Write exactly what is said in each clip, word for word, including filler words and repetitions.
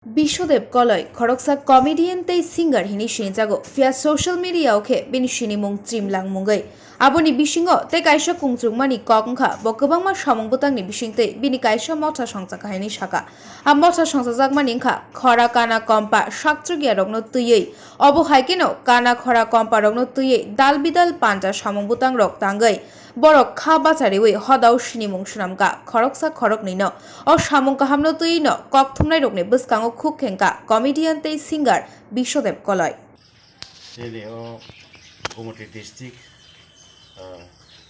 Biswadev Koloi khoroksa comedian tei singer hini sinijago, phiya social media o khe bini sinimung chimlang mungwi. Aboni bisingo tei kaisa kungchukmani kok wngkha, bo kwbangma samung bwtangni bisingtwi bini kaisa motha songchakha hini saka. A motha songchajakmani wngkha khora kana kompa sakchukya rokno twiwi. Obo hai kheno kana khora kompa rokno twiwi dal bidal panja samung bwtang rok tangwi borok kha bachariwi hodao sinimung swnamkha khoroksa khoroknwino. O samung kahamno twiwino kok thumnairokni bwskango khuk khengkha comedian tei singer Biswadev Koloi. Chini o Gumoti district, ah,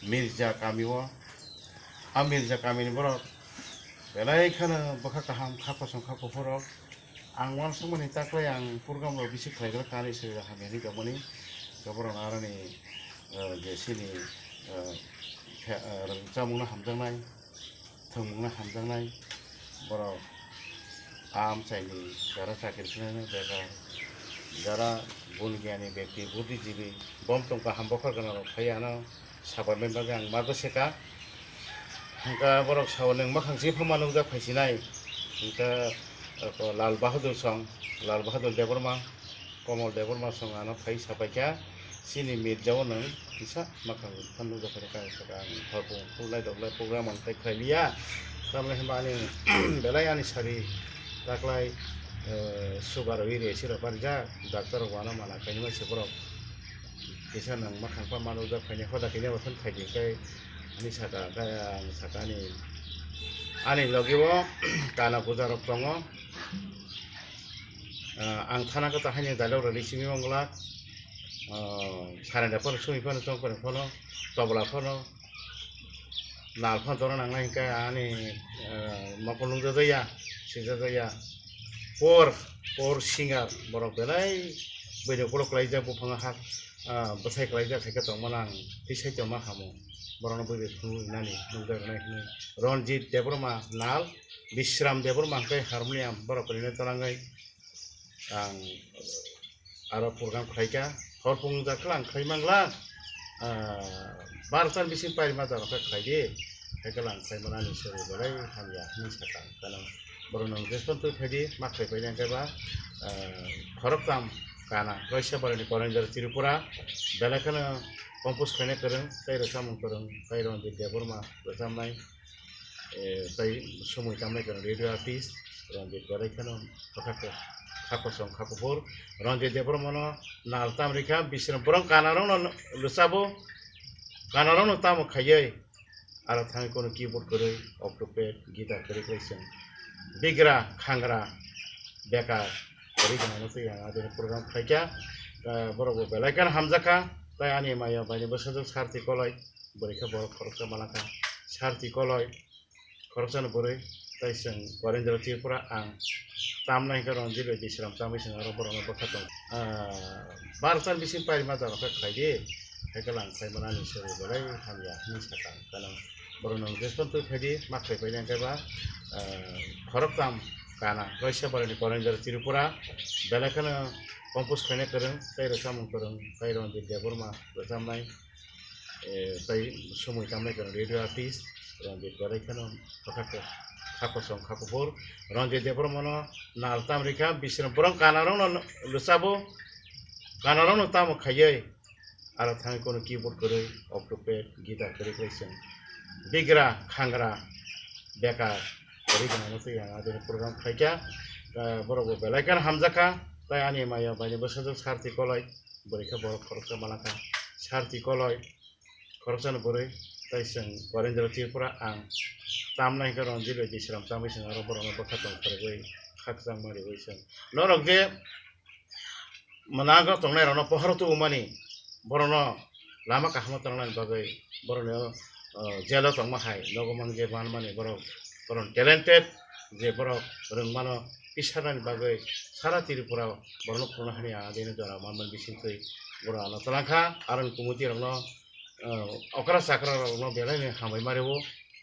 Mirja kami o, a Mirja kamini borok belai kheno bwkha kaham, kha kosom, kha kuphur rok. Ang uansukmani taklai ang program rok bisi khlai gra, kanwi sari rok hamya hinwi tongmani. Borok aroni, ah, je chini, ah, khe-, ah, rwngchapmungno hamjaknai. Thwngmungno hamjaknai borok, a amchaini jara chakri khlainai bekar, jara gun giyani bekti, buddhijibi, bom tong kaham bokhor gwnang rok phai ano sabaimani bagwi ang ma goseka. Hwnkha borok sao nwng makhang chini phano nukjak phaisinai, hwnkha, oko Lal Bahadur song, Lal Bahadur Debbarma. Komol Debbarma song ano phai sapaikha, chini Mirjao nwng kisa makhang phano nukjak phai kha, saka ang hor phung phunglai doglai program ang tai khlai liya. Tamni hwnba ani belai ani sari taklai, eh, sugar wi rwi siro parijak, doctor rok uanama na kainwi se borok kisa nwng makhang pha ma nukjak phaini hoda khe neba phano phaidi khe ani saka khe ang saka ani, ani logi o kana puja rok tongo. Ah, ang thana khe ta haino dialogue rwdi simi mangla. Ah, sarenda phano, sumi phano, chongkoni phano, tobla phano, nal phano tongna nangnai hwnkhe ani, ah, mokol nukjajaya, sijajaya. Por, por singer borok belai buino ukolog klaijak, buphang hak, ah, bwthai klaijak hai khe tongmani ang tisai tongma hamo. Borokno bui bai phunuknani nukjak rwnai hwnwi. Ranjit Debbarma nal, Bishram Debbarma hwnkhe harmonium borok kwrwino twlangwi. Ang aro program khlaikha, hor phung jak khe ang khlai mangla, ah, bartan bising pairima jora khe khlaidi, hai khe ang khlai mani sori belai hamya hwnwi sakha. Kano borok nwng respond twi phaidi, ma khlai phaidi hwnkhe ba, ah, khoroktham kana, Roisa Barani Korendra Tripura, belai kheno compose khlaina kwrwng, tei rwchapmung kwrwng, tei Ranjit Debbarma rwchapnai. Eh, tei somoi tamnai khe radio artist Ranjit Barai kheno kha kosom kha kuphur. Ranjit Debbarmano nal tam rikha, Bisram borok kanarokno rwchabo, kanarokno tamo khaiwi aro thangwi kono keyboard kwrwi, octopad, guitar kwrwi kwrwi chwng bigra khangra bekar kwrwi gwnangno twi ang adini program khlaikha. Eh, borokbo belai kheno hamjakha, tei ani maya baini bwsajwk Sarthi Koloi. Bwrwi khe borok khoroksa malakha, Sarthi Koloi, khoroksano bwrwi, tei chwng Korendra Tripura ang. Tamna hinkhe Ranjit bai Bisram chamwi chwng aro borokno bwkha tong. Ah, bartan bising pairima jora khe khlaidi, hai khe lang khlai mani sori belai hamya hwnwi sakha. Kano borokno respond twi phaidi, ma khlai phaidi hwnkhe ba, ah, khoroktham kana, Roisa Barani Korendra Tripura, belai kheno compose khlaina kwrwng, tei rwchapmung kwrwng, tei Ranjit Debbarma rwchapnai. Eh, tei somoi tamnai kwrwng radio artist Ranjit Barai kheno kha kosom kha kuphur. Ranjit Debbarmano nal tam rikha, Bisram borok kanarokno rwchabo, kanarokno tamo khaiwi aro thangwi kono keyboard kwrwi, octopad, guitar kwrwi kwrwi chwng bigra khangra bekar kwrwi gwnangno twi ang adini program khlaikha. Eh, borokbo belai kheno hamjakha, tei ani maya baini bwsajwk Sarthi Koloi. Bwrwi khe borok khoroksa malakha, Sarthi Koloi, khoroksano bwrwi, tei chwng Korendra Tripura ang. Tamna hinkhe Ranjit bai Bisram chamwi chwng aro borokno bwkha tong phwrwgwi khakchangma riwi chwng. Norok je mwnago tongnairokno pohoro tubumani, borokno lama kahamo tongnani bagwi, borokno, o, jailo tongma hai nogo mangje manmani borok, borok talented, je borok rwngmano pisarnani bagwi sara Tripura borokno khulumna hani ang adini jora manmani bisingtwi borok ano twlangkha. Aroni committee rokno, o, okra chakra rokno belai ni hambai ma rwo.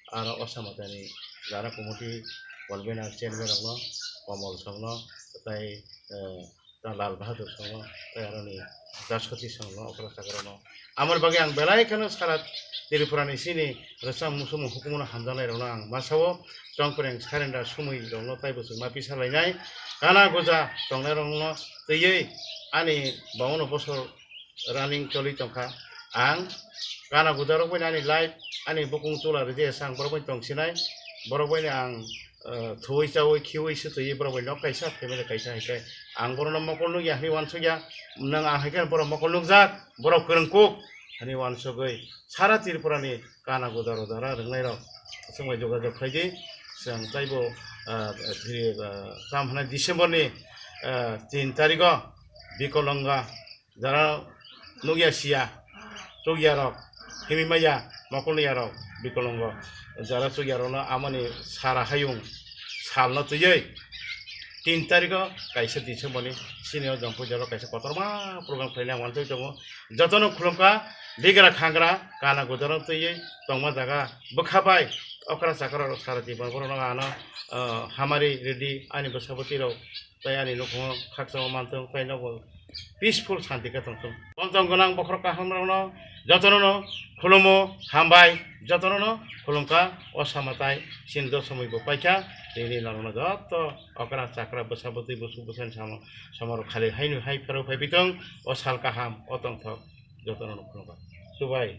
Aro o samatani jara committee convener chairman rokno, Komol songno, tei, o, Lal Bahadur songno, tei aroni Jaskoti songno, okra chakrano. Amoni bagwi ang belai kheno sara Tripurani chini rwchap muchung hukumono hamjaknairokno ang masao, chongpreng surrender sumui rokno taibo chwng ma pisa lainai, kana goja tongnairokno twiwi ani bawanno bosor running choli tongkha. Ang kana goja rok bai ani life, ani bukung chula rwdi asa ang borok bai tongsinai, borok bai ang, eh, thuwi chawi khiwi swtwi borok bai nok kaisa family kaisa hai khe ang borokno mokol nukya hinwi uansukya, nwng ang hai khe borok mokol nukjak, borok kwrwng kuk hinwi uansugwi sara Tripurani kana goja roja ra rwngnairok chwng bai jogajog khlaidi. Chwng taibo, ah, thiri, ah, tam hwnai December ni, ah, tin tarigo Bikolonga jara nukya siya chukya rok himwi maya mokol nukya rok Bikolongo jara chukya rokno amoni sara hayung salno twiwi tin tarigo kaisa December ni sini o Jampuijalo kaisa kotorma program khlaina ang uansugwi tongo. Jotono khulumkha, bigra khangra, kana gojarno twiwi tongma jaga bwkha bai okra chakra rok sara Tripura borok no ano, ah, hamari rwdi ani bwsabwtwi rok tei ani nukhungo khakchangma mantong tei nogo peaceful santi khe tongthung. Pontong gwnang bokhorok kaham rokno jotono no khulumo, hambai jotono no khulumkha. O sama tai chini do somoi bo paikha, tini norokno joto okra chakra bwsabwtwi busuk bwsani samo somorok khali haino hai phero phai bitong. O sal kaham, o tongthok, jotono no khulumkha. Chubai.